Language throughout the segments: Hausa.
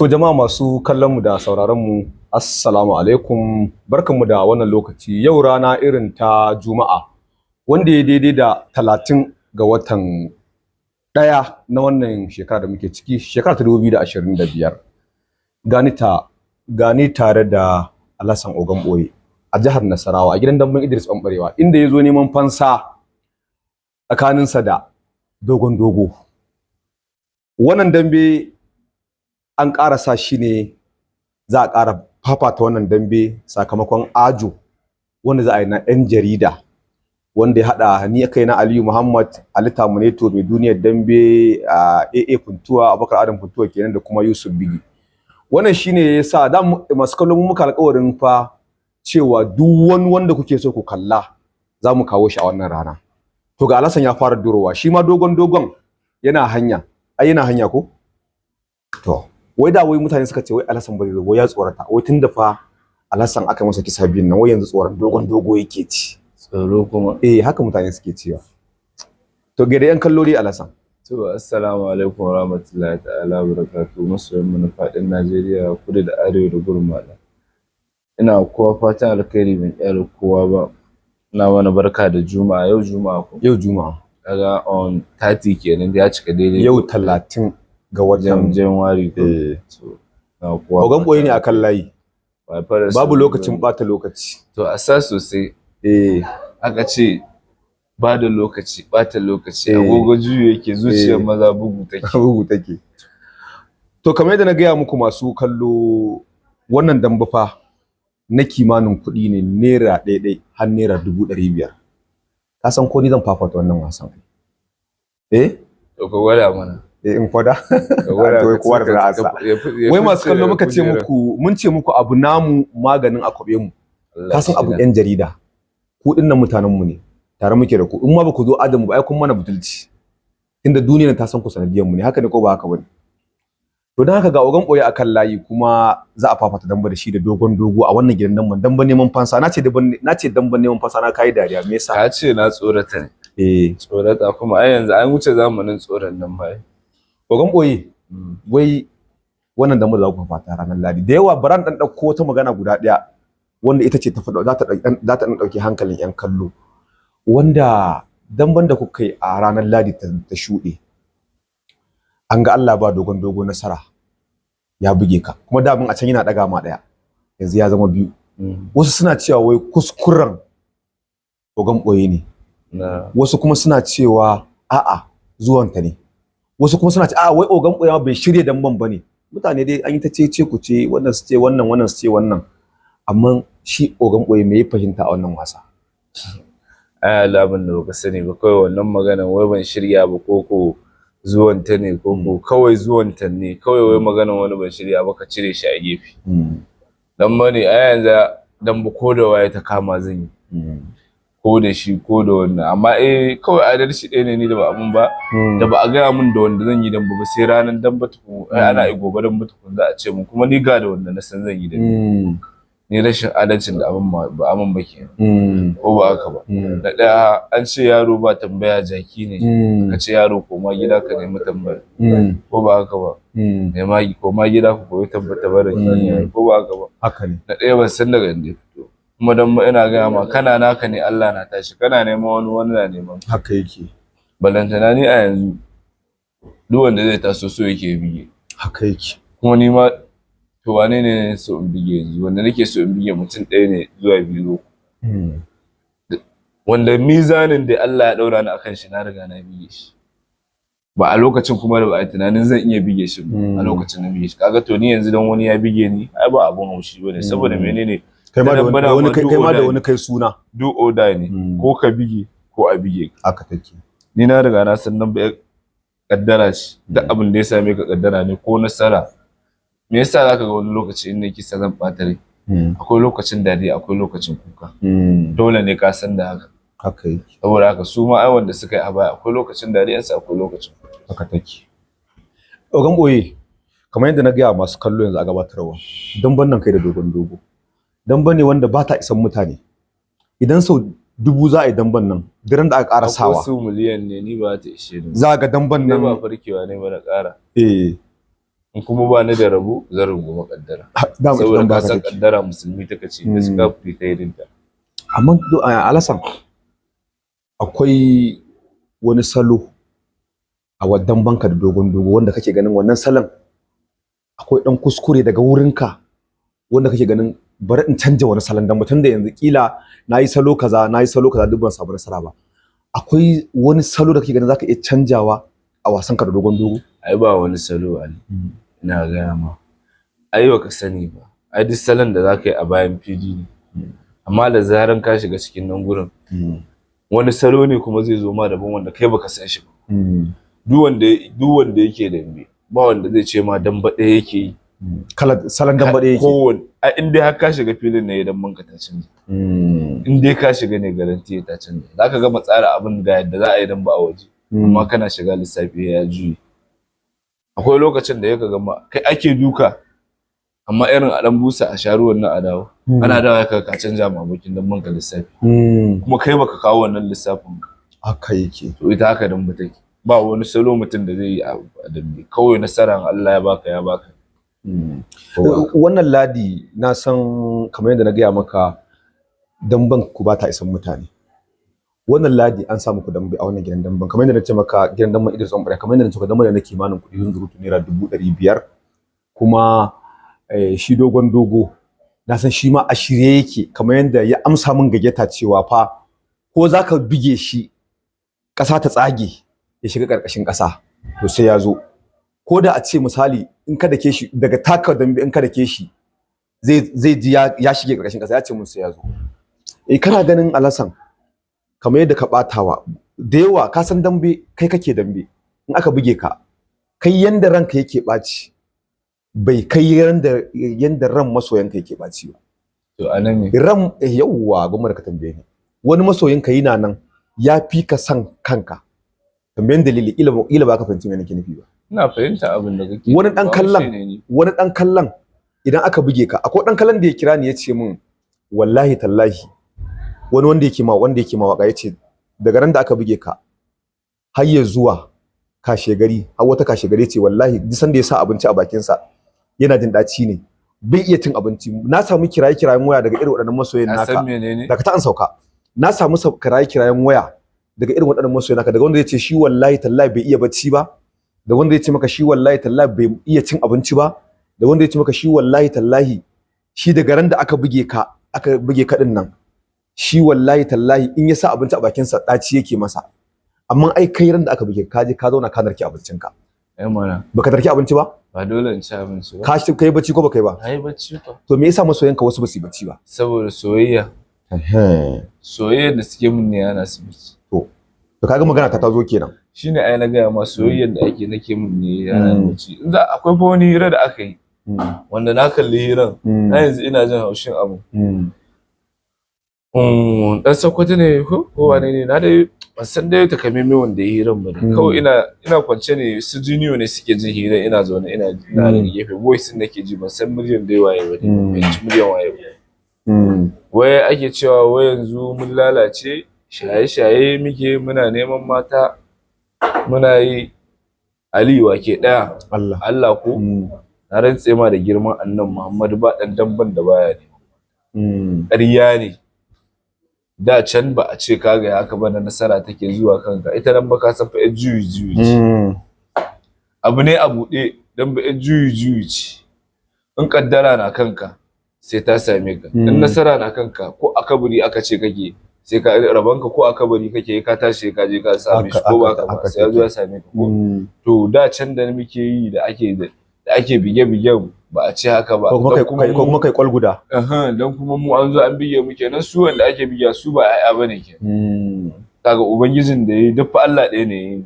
To, jama'a masu kallon mu da sauraron mu, assalamu alaikum, barkanmu da wannan lokaci. Yau rana irin ta Juma'a, wanda ya daidai da 30 ga watan 1 na wannan shekara da muke ciki, shekara ta 2025. Gani tare da Alhassan Ogan Boye a jihar Nasarawa, a gidan damben Idris Ɓamɓarewa, inda ya zo neman fansa tsakaninsa da Dogon Dogo. Wannan dambe an ƙarasa shi ne, za a ƙara fafata wannan dambe sakamakon ajo wanda za a yi na 'yan jarida, wanda ya haɗa ni kai na Aliyu Muhammad Ali Tamuneto, mai duniyar dambe, a AA Funtuwa, Abubakar Adam Funtuwa kenan, da kuma Yusuf Bigi. Wannan shine yasa da masu kallon mu muka alƙawarin fa cewa duk wani wanda kuke so ku kalla, za mu kawo shi a wannan rana. To, ga Alhassan ya fara durowa, shi ma Dogon Dogon yana hanya. Ai yana hanya ko? To, wai da wai mutane suka ce wai Alhassan bai zo, wai ya tsorata, wai tunda fa Alhassan aka masa kisa biyun nan, wai yanzu tsoron Dogon Dogo yake ci. Tsoro kuma? Eh, haka mutane suke cewa. To, ga da yan kallo dai, Alhassan. To, assalamu alaikum wa rahmatullahi ta'ala wa barakatuhu, masoyan mu na faɗin Najeriya, kudu da arewa da gurmada. Ina kowa fatan alkhairi, ban kyale kowa ba. Ina mana barka da Juma'a, yau Juma'a ko? Yau Juma'a. Kaga on 30 kenan, ya cika daidai. Yau 30 ga watan January ko? Eh. To, ina kowa Ogan Boye ne akan layi. Ba fara babu sauri lokacin bane. Bata lokaci. To, a sa sosai. Aka ce ba da lokaci, ɓata lokaci. Agogo juyo yake, zuciyar maza bugu take. Bugu take. To, kamar yadda na gaya muku, masu kallo, wannan damba fa na kimanin kuɗi ne naira ɗaya har naira 500,000. Ka san ko ni zan fafata wannan wasan? Eh. To, ka gwada mana. Eh, in kwada. Ka gwada. To, ka kowa da sana'arsa. ya Wai masu fice kallo, daga muka ce kujerar. muku, mun ce muku abu namu maganin akwabe mu. Allah Ka san abu shi yan jarida, ku dinnan mutanen mu ne, tare muke da ku. In ma ba ku zo adamu ba, ai kun mana butulci, inda duniyar ta san ku sanadiyan mu ne. Haka ne ko ba haka bane? To, don haka ga Ogan Boye akan layi, kuma za a fafata damba da shi da Dogon Dogo a wannan gidan damban, damban neman fansa. Na ce damban neman fansa, na kai dariya, me yasa? Ka ce na tsorata ne. Eh. Tsorata kuma, ai yanzu an wuce zamanin tsoron nan ba. Ogan Boye, wai wannan damba za ku fafata ranar Ladi, da yawa baran dan dauko wata magana guda daya wanda ita ce ta faɗa za ta dan dauki hankalin yan kallo, wanda damban da kuka yi a ranar Ladi ta shuɗe, an ga Allah ba Dogon Dogo nasara, ya buge ka, kuma damin a can yana ɗaga ma ɗaya, yanzu ya zama biyu. Wasu suna cewa wai kuskuren Ogan Ɓoye ne. Na. Wasu kuma suna cewa a'a, zuwanta ne. Wasu kuma suna cewa a'a, wai Ogan Ɓoye ma bai shirya damban ba ne. Mutane dai an yi ta ce ku ce wannan, su ce wannan, wannan su ce wannan, amma shi Ogan Ɓoye me ya fahimta a wannan wasa? Ai alamun da baka sani ba, kawai wannan maganan wai ban shirya ba, ko zuwan ta ne, ko kawai zuwan ta ne, kawai wai maganan wani ban shirya ba, ka cire shi a gefe. Dan bane ai yanzu dan ba, ko da waye ta kama zan yi, ko da shi ko da wannan. Amma eh, kawai adalci ɗaya ne ni da ba abun ba da ba a gaya min da wanda zan yi dan ba, sai ranar dan ba tukun. Ai ana yi gobe dan ba tukun za a ce mun, kuma ni ga da wanda na san zan yi da ni. Ni rashin adalcin da abin ba amin ba kenan, ko ba haka ba? Na ɗaya, an ce yaro ba tambaya jaki ne. Ka ce yaro koma gida ka nemi tambaya, ko ba haka ba? Nema koma gida ku koyi tabbata bara, ko ba haka ba? Haka ne. Na ɗaya, ban san daga inda ya fito, kuma dan ina gaya ma, kana naka ne, Allah na tashi, kana neman wani, wani na neman. Haka yake. Balantana ni a yanzu, duk wanda zai taso so yake bige. Haka yake. Kuma ni ma, to, wane ne so in bige yanzu? Wanda nake so in bige mutum ɗaya ne zuwa biyu, wanda mizanin da Allah ya ɗaura ni akan shi, na riga na bige shi ba a lokacin, kuma da ba a tunanin zan iya bige shi ba a lokacin na bige shi. Kaga, to, ni yanzu dan wani ya bige ni, ai ba abun haushi bane, saboda menene? Kai ma da wani, kai ma da wani kai suna. Do or die ne, ko ka bige ko a bige ka. Haka take. Ni na riga na san nan ba kaddara ce, duk abin da ya same ka kaddara ne ko nasara. Me yasa zaka ga wani lokaci in na kisa zan ɓata rai? Akwai lokacin dariya, akwai lokacin kuka. Dole ne ka san da haka. Haka yake. Saboda haka su ma ai wanda suka yi a baya, akwai lokacin dariyarsu, akwai lokacin Haka take. Ogan Boye, kamar yadda na gaya masu kallo yanzu a gabatarwa, damban nan kai da Dogon Dogo, damba ne wanda ba ta isan mutane. Idan sau 1000 za a yi damban nan, diran da aka ƙara Akwai sawa su miliyan ne, ni ba ta ishe ni. Za ga damban Ne ba nan farkewa ne ba na ƙara. Eh. In kuma ba ni da rabo, zan rungumi kaddara. Dama ita Saboda dan ka baka san take. kaddara musulmi ta kace da suka fita irin ta. Amma Alasan, akwai wani salo a wadan banka da Dogon Dogo wanda kake ganin wannan salon akwai dan kuskure daga wurinka, wanda kake ganin bari in canja wani salon dan mutum da yanzu kila nayi salo kaza, nayi salo kaza, duk ban samu nasara ba. Akwai wani salo da kake ganin zaka iya canjawa a wasan ka da Dogon Dogo? Ai ba wani salo, Ali. Ina gaya ma, ai baka sani ba, ai duk salon da zaka yi a bayan fili ne, amma da zaran ka shiga cikin nan gurin, wani salo ne kuma zai zo ma daban wanda kai baka san shi ba. Duk wanda yake dambe, ba wanda zai ce ma damba ɗaya yake yi. Kala salon damba ɗaya yake. Kowane a in dai har ka shiga filin ne, idan manka ta canza, in dai ka shiga ne, garanti ta canza. Zaka gama tsara abin ga yadda za a yi damba a waje, amma kana shiga lissafi ya juye. Akwai lokacin da ya gama kai ake duka, amma irin a dan busa a sha ruwan nan a dawo, ana dawo ya ka canja ma abokin dan manka lissafi, kuma kai baka kawo wannan lissafin ba. Haka yake. To ita haka dambe take, ba wani salo mutum da zai yi a dambe, kawai nasara in Allah ya baka, ya baka. Ko ba haka? Wannan ladi na san kamar yadda na gaya maka, damben ku ba ta isan mutane. Wannan ladi an samu ku dambe a wannan gidan damben, kamar yadda na ce maka, gidan damben Idris Ombra, kamar yadda na ce maka, damben na kimanin kuɗi zunzurutu ₦500,000. Kuma shi Dogon Dogo na san shi ma a shirye yake, kamar yadda ya amsa min gayyata cewa fa ko za ka bige shi ƙasa ta tsage ya shiga ƙarƙashin ƙasa, to sai ya zo. Ko da a ce misali in ka dake shi daga taka dambe, in ka dake shi zai ji ya shige ƙarƙashin ƙasa, ya ce mun sai ya zo. Kana ganin Alasan, kamar yadda ka ɓatawa da yawa, ka san dambe, kai kake dambe, in aka buge ka, kai yanda ranka yake ɓaci bai kai yanda ran masoyanka yake ɓaci ba. To anan ne. Ran yauwa, gwamnati ka tambaye ni, wani masoyinka yana nan ya fi ka san kanka. Tambayen dalili, ila ba ka fahimci me nake nufi ba. Ina fahimta abin da kake. Wani dan ba kallon shi ne ni. Wani dan kallon idan aka buge ka, akwai dan kallon da ya kira ni ya ce min wallahi tallahi, wani wanda yake ma waka, ya ce daga ran da aka buge ka har ya zuwa kashe gari, har wata kashe gari, ya ce wallahi duk sanda ya sa abinci a bakinsa yana jin ɗaci ne, bai iya cin abinci. Na samu kiraye kirayen waya daga irin waɗannan masoyan Na naka. san menene. Daga ta an sauka, na samu kiraye kirayen waya daga irin waɗannan masoyan naka, daga wanda ya ce shi wallahi tallahi bai iya bacci ba, da wanda ya ce maka shi wallahi tallahi bai iya cin abinci ba, da wanda ya ce maka shi wallahi tallahi shi daga ran da aka buge ka din nan, shi wallahi tallahi in ya sa abinci a bakinsa ɗaci yake masa. Amma ai kai ran da aka buge ka, je ka zauna ka narki abincinka. Ai mana. Baka narki abinci ba? Ba dole in ci abinci ba. Ka shi kai bacci ko baka yi ba? Na yi bacci fa. To me yasa masoyanka wasu ba su yi bacci ba? Saboda soyayya. Soyayyar da suke mun ne yana su bacci. To kaga magana ta zo kenan. Shine ai na gaya ma, soyayyar da ake nake mun ne yana bacci. In za akwai fa wani hira da aka yi wanda na kalli hiran na yanzu ina jin haushin abu. Dan Sokoto ne ko wane ne, na dai ban san dai takamaimai wanda ya hiran ba ne. Kawai ina kwance ne, su junior ne suke jin hiran, ina zaune ina daga gefe, voice din nake ji, ban san muryan dai waye ba ne, ban fahimci muryan waye ba. Wai ake cewa wai yanzu mun lalace, shaye-shaye muke, muna neman mata, muna yi Aliyu ke ɗaya. Allah. Allah ko, na rantse ma da girman annan Muhammadu, ba ɗan damban da baya ne. Ƙarya ne. Da can ba a ce kaga haka ba, na nasara take zuwa kanka, ita nan ba ka san fa ƴar juyi juyi ce. Abu ne a buɗe dan ba ƴar juyi juyi ce. In kaddara na kanka sai ta same ka, in nasara na kanka, ko a kabari aka ce kake sai ka rabanka, ko a kabari kake ka tashi ka je ka same shi, ko ba ka ba, sai ya zo ya same ka ko. To da can da muke yi da ake bige-bigen ba a ce haka ba. Ko kuma kai kwal guda. Dan kuma mu an zo an bige mu kenan, su wanda ake biga su ba ƴaƴa bane kenan. Kaga ubangijin da yayi duk fa Allah ɗaya ne yayi.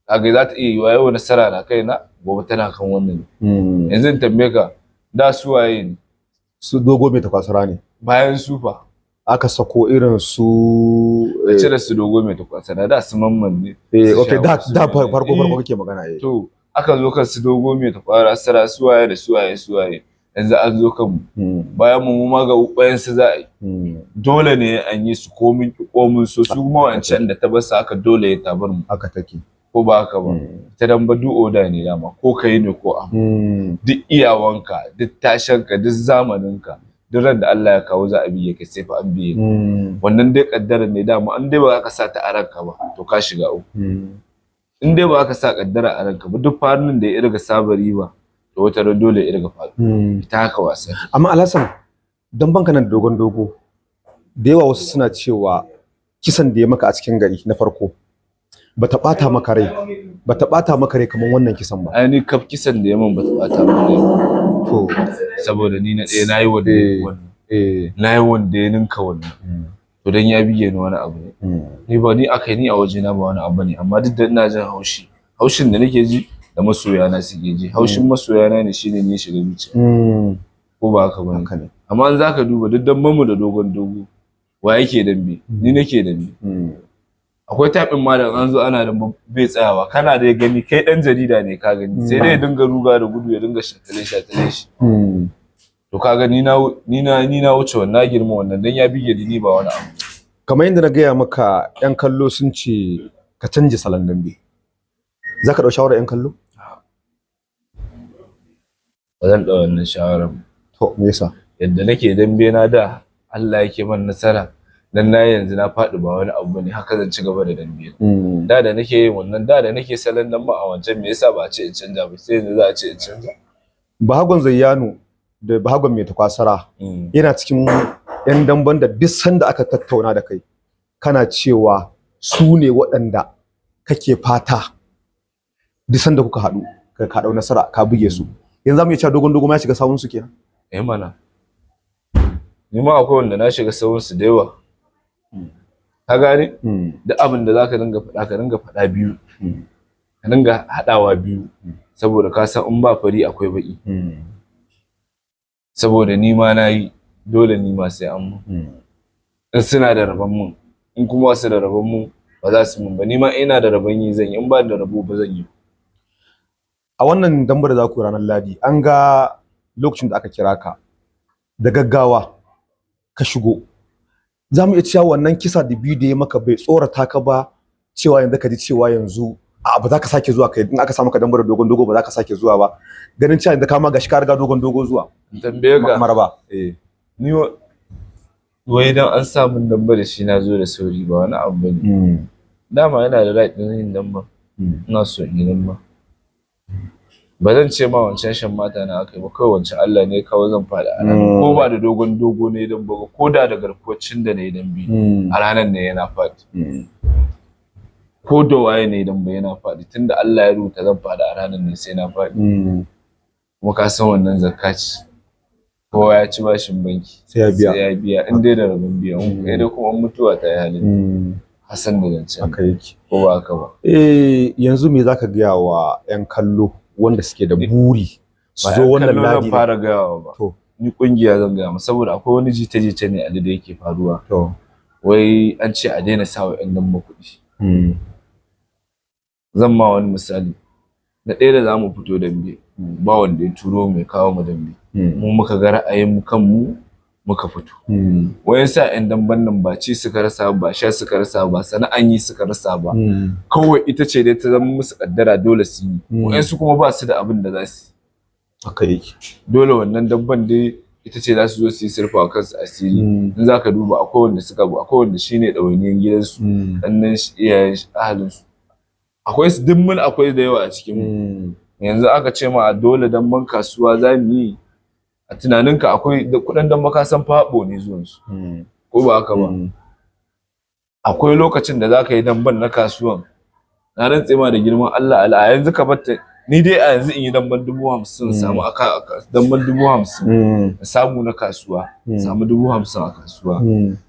Kaga za ta iya yiwa yau nasara na kaina, gobe tana kan wannan. Yanzu in tambaye ka, da su waye ne? Su Dogo Mai Takwasara ne. Bayan su fa? Aka sako irin su Ka cire su Dogo Mai Takwasara, da su Mamman ne. Okay, da farko kake magana. To aka zo kan su Dogo Mai Takwasara, su waye da su waye su waye, yanzu an zo kan mu. Bayan mu ma ga bayan su za a yi. Dole ne an yi su, komin ki komin so, su kuma wancan da ta bar su haka dole ya tabar mu. Haka take. Ko ba haka ba? Ta damba duk oda ne dama, ko kai ne ko a. Duk iyawanka, duk tashanka, duk zamaninka, duk ran da Allah ya kawo za a biye ka, sai fa an biye ka. Wannan dai kaddara ne dama, an dai ba ka sa ta a ranka ba to ka shiga uku. In dai ba ka sa kaddara a ranka ba, duk farin da ya irga saba riba to wata ran dole ya irga faɗo. Ita haka wasa. Amma Alhassan, dan banka nan Dogon Dogo, da yawa wasu suna cewa kisan da ya maka a cikin gari na farko bata bata maka rai, bata bata maka rai kamar wannan kisan ba. Ai ni kaf kisan da ya min bata bata min rai. To Saboda ni na ɗaya nayi wanda wannan. Nayi wanda ya ninka wannan. To dan ya bige ni wani abu ne. Ni ba ni akai ni a waje na ba wani abu ne, amma duk da ina jin haushi. Haushin da nake ji da masoya na suke ji. Haushin masoya na ne shine ne shiga zuciya. Ko ba haka ba ne? Amma in zaka duba duk damben mu da Dogon Dogo, wa yake dambe? Ni nake dambe. Akwai taɓin ma da an zo ana da bai tsayawa, kana da gani kai ɗan jarida ne ka gani, sai dai ya dinga ruga da gudu, ya dinga shatale shatale shi. To ka ga ni na wuce wannan, girma wannan dan ya bige ni ba wani abu. Kamar yadda na gaya maka, yan kallo sun ce ka canja salon dambe. Za ka ɗau shawarar yan kallo? Ba zan ɗau wannan shawarar. To me yasa? Yadda nake dambe na da Allah yake man nasara. Dan na yanzu na faɗi ba wani abu bane, haka zan ci gaba da dambe. Da da nake yin wannan, da da nake salon dan ba a wancan, me yasa ba a ce in canja ba, sai yanzu za a ce in canja. Bahagon Zayyanu da Bahagon Mai Takwasara yana cikin yan damben da duk sanda aka tattauna da kai kana cewa su ne waɗanda kake fata duk sanda kuka haɗu ka ɗau nasara ka buge su. Yanzu za mu iya cewa Dogon Dogo ma ya shiga sawun su kenan? Eh mana. Ni ma akwai wanda na shiga sawun su da yawa. Ka gane? Duk abin da zaka dinga faɗa, ka dinga faɗa biyu. Ka dinga haɗawa biyu. Saboda ka san in ba fari akwai baƙi. Saboda ni ma na yi, dole ni ma sai an mun. In suna da rabon mun, in kuma su da rabon mun ba za su mun ba. Ni ma ina da rabon yi zan yi, in ba da rabo ba zan yi. A wannan dambar da za ku ranar Ladi, an ga lokacin da aka kira ka da gaggawa ka shigo. Za mu iya cewa wannan kisa da biyu da ya maka bai tsorata ka ba, cewa yanzu ka ji cewa yanzu a ba za ka sake zuwa kai in aka samu ka dambar Dogon Dogo ba za ka sake zuwa ba, ganin cewa yanzu ka ma gashi ka riga Dogon Dogo zuwa. Tambaye ka maraba. Eh ni wai dan an sa mun damba da shi na zo da sauri ba wani abu bane. Dama yana da right din yin damba. Ina so in yi damba. Ba zan ce ma wancan shan mata na akai ba, kawai wancan Allah ne kawai zan faɗi a ranar. Ko ba da Dogon Dogo ne dan ba, ko da da garkuwacin da ne dan bi a ranar ne yana faɗi. Ko da waye ne dan ba yana faɗi, tunda Allah ya rubuta zan faɗi a ranar ne sai na faɗi. Kuma ka san wannan zakka ce. Kowa ya ci bashin banki sai ya biya. Sai ya biya in dai da rabon biya, in dai kuma mutuwa ta yi halin. Hassan da zancen. Haka yake. Ko ba haka ba? Eh yanzu me zaka gaya wa 'yan kallo wanda suke da buri su zo wannan Ladi? Ba fara gayawa ba. To ni kungiya zan gaya ma, saboda akwai wani jita-jita ne a da yake faruwa. To wai an ce a daina sawa 'yan nan kuɗi. Zan ma wani misali. Na ɗaya da zamu fito dambe, ba wanda ya turo mai kawo mu dambe. Mu muka ga ra'ayin kanmu muka fito. Wayan sa 'yan damben nan ba ci suka rasa ba, sha suka rasa ba, sana'an yi suka rasa ba. Kawai ita ce dai ta zama musu kaddara dole su yi. Wayansu kuma ba su da abin da za su yi. Haka yake. Dole wannan damben dai ita ce za su zo su yi surfa wa kansu asiri. In za ka duba akwai wanda suka bu, akwai wanda shine ɗawainiyar gidansu, ɗannan shi, iyayen shi, ahalinsu. Akwai su dimmin, akwai da yawa a cikin mu. Yanzu aka ce ma a dole damben kasuwa za mu yi, a tunaninka akwai da kuɗin dambe ka san faɓo ne zuwansu. Ko ba haka ba? Akwai lokacin da za ka yi damben na kasuwan. Na rantse ma da girman Allah a yanzu ka batta ni dai a yanzu in yi damben 50,000 samu aka damben 50,000 samu na kasuwa, samu 50,000 a kasuwa.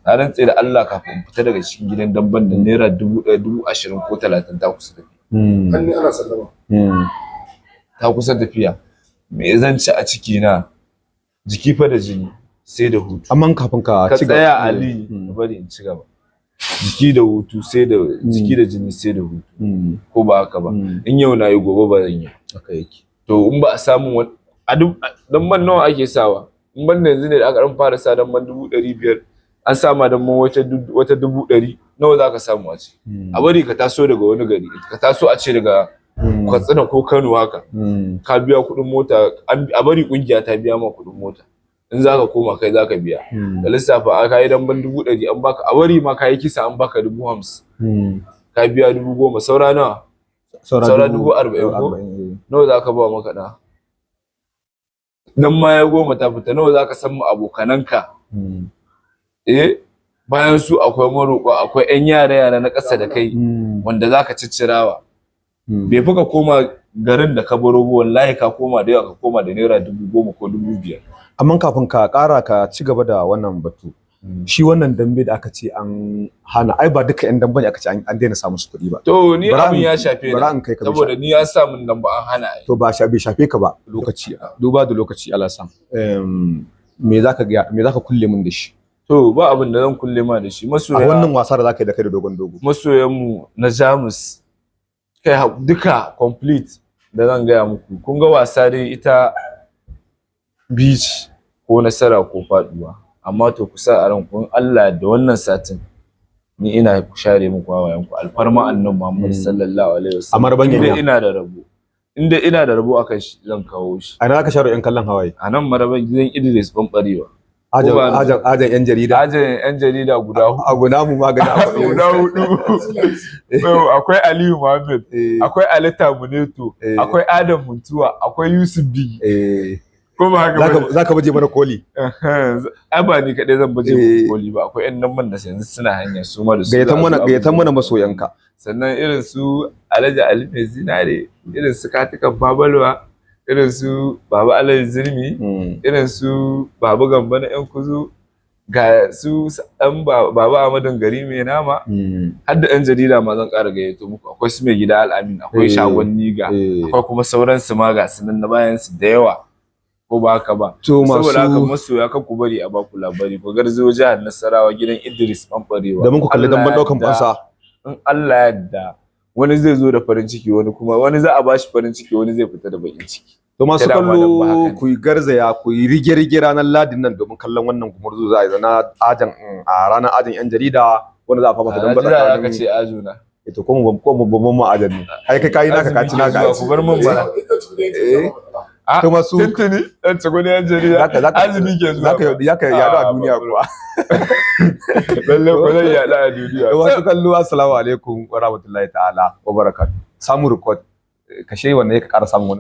Na rantse da Allah kafin in fita daga cikin gidan damben da naira 1,000, 20,000 ko 30 ta kusa tafiya. Hannu ana sallama. Ta kusa tafiya. Me zan ci a ciki na? Jiki fa da jini sai da hutu. Amma kafin ka ci gaba. Ka tsaya Ali, bari in ci gaba. Jiki da hutu sai da jiki da jini sai da hutu. Ko ba haka ba? In yau na yi gobe ba zan yi. Haka yake. To in ba a samu wani a duk dan ban nawa ake sawa? In ban yanzu ne da aka dan fara sa dan ban 500,000 An sama damban wata 100,000, nawa za ka samu a ce? A bari ka taso daga wani gari, ka taso a ce daga Katsina ko Kano haka, ka biya kuɗin mota, a bari kungiya ta biya ma kuɗin mota, in za ka koma kai za ka biya. Ka lissafa a kayi damban 100,000 an baka, a bari ma kayi kisa an baka 50,000, ka biya 10,000, saura nawa? Saura 40,000 ko? Nawa za ka ba makaɗa? Dan ma ya 10 ta fita, nawa za ka san mu abokananka? Bayan su akwai maroƙa, akwai 'yan yara-yara na ƙasa da kai wanda za ka ciccirawa. Bai fi ka koma garin da ka baro ba, wallahi ka koma da yawa, ka koma da naira 10,000 ko 5,000. Amma kafin ka ƙara ka ci gaba da wannan batu, shi wannan dambe da aka ce an hana, ai ba duka 'yan dambe ne aka ce an daina samun su kuɗi ba. To ni abin ya shafe ni, saboda ni ya sa mun dambe an hana ai. To ba bai shafe ka ba. Lokaci, duba da lokaci Alasan. Me zaka ga, me zaka kulle mun da shi? To ba abin da zan kulle ma da shi. Masoya a wannan wasa da zaka yi da kai da Dogon Dogo. Masoyan mu na Jamus kai duka complete da zan gaya muku. Kun ga wasa dai ita beach ko nasara ko faduwa. Amma to ku sa a ranku in Allah da wannan satin ni ina share muku hawayen ku, alfarma annabi Muhammad sallallahu alaihi wasallam. Amar ban inda ina da rabo, inda ina da rabo akan shi zan kawo shi. A ina ka share yan kallon hawaye? A nan maraban gidan Idris Bambarewa. Ajan yan jarida. Ajan yan jarida guda hudu. Abu namu magani guda hudu. Akwai Aliyu Muhammad, akwai Ali Tamuneto, akwai Adam Muntuwa, akwai Yusuf Bigi. Ko ba haka ba? Za ka baje mana koli. Ai ba ni kaɗai zan baje mana koli ba, akwai ƴan nan da yanzu suna hanya su ma da su. Gayyatan mana masoyanka. Sannan irin su Alhaji Ali Mai Zinare, irin su Katikan Babalwa, irin su Baba Alhaji Zirmi, irin su Baba Gambo na ƴan kuzu, ga su ɗan Baba Ahmadun Gari Mai Nama, har da ƴan jarida ma zan ƙara gayyato muku. Akwai su Mai Gida Al'amin, akwai Shagon Niga, akwai kuma sauransu ma ga su nan na bayan su da yawa. Ko ba haka ba? To masu saboda haka masoya kan ku bari a baku labari, ku garzo jihar Nasarawa gidan Idris Bambarewa domin ku kalli damban daukan fansa. In Allah ya yarda wani zai zo da farin ciki, wani kuma wani za a bashi farin ciki, wani zai fita da bakin ciki. To masu kallo ku garzaya ku yi rige-rige ranar Ladin nan domin kallon wannan gumurzu za a yi na ajan a ranar ajan yan jarida wanda za a fafata damban tsakanin. Ka ce ajuna. To ko mu ban mu ajan ne. Ai kai kai naka ka ci naka. Ku bar mun bara. To masu tuntuni dan tsagoni yan jarida azumi ke zuwa zaka yaɗu a duniya kuwa. Lalle ko zai yaɗu a duniya. Wasu kallo assalamu alaikum wa rahmatullahi ta'ala wa barakatuh. Samu record kashe wannan ya ƙara samun wani.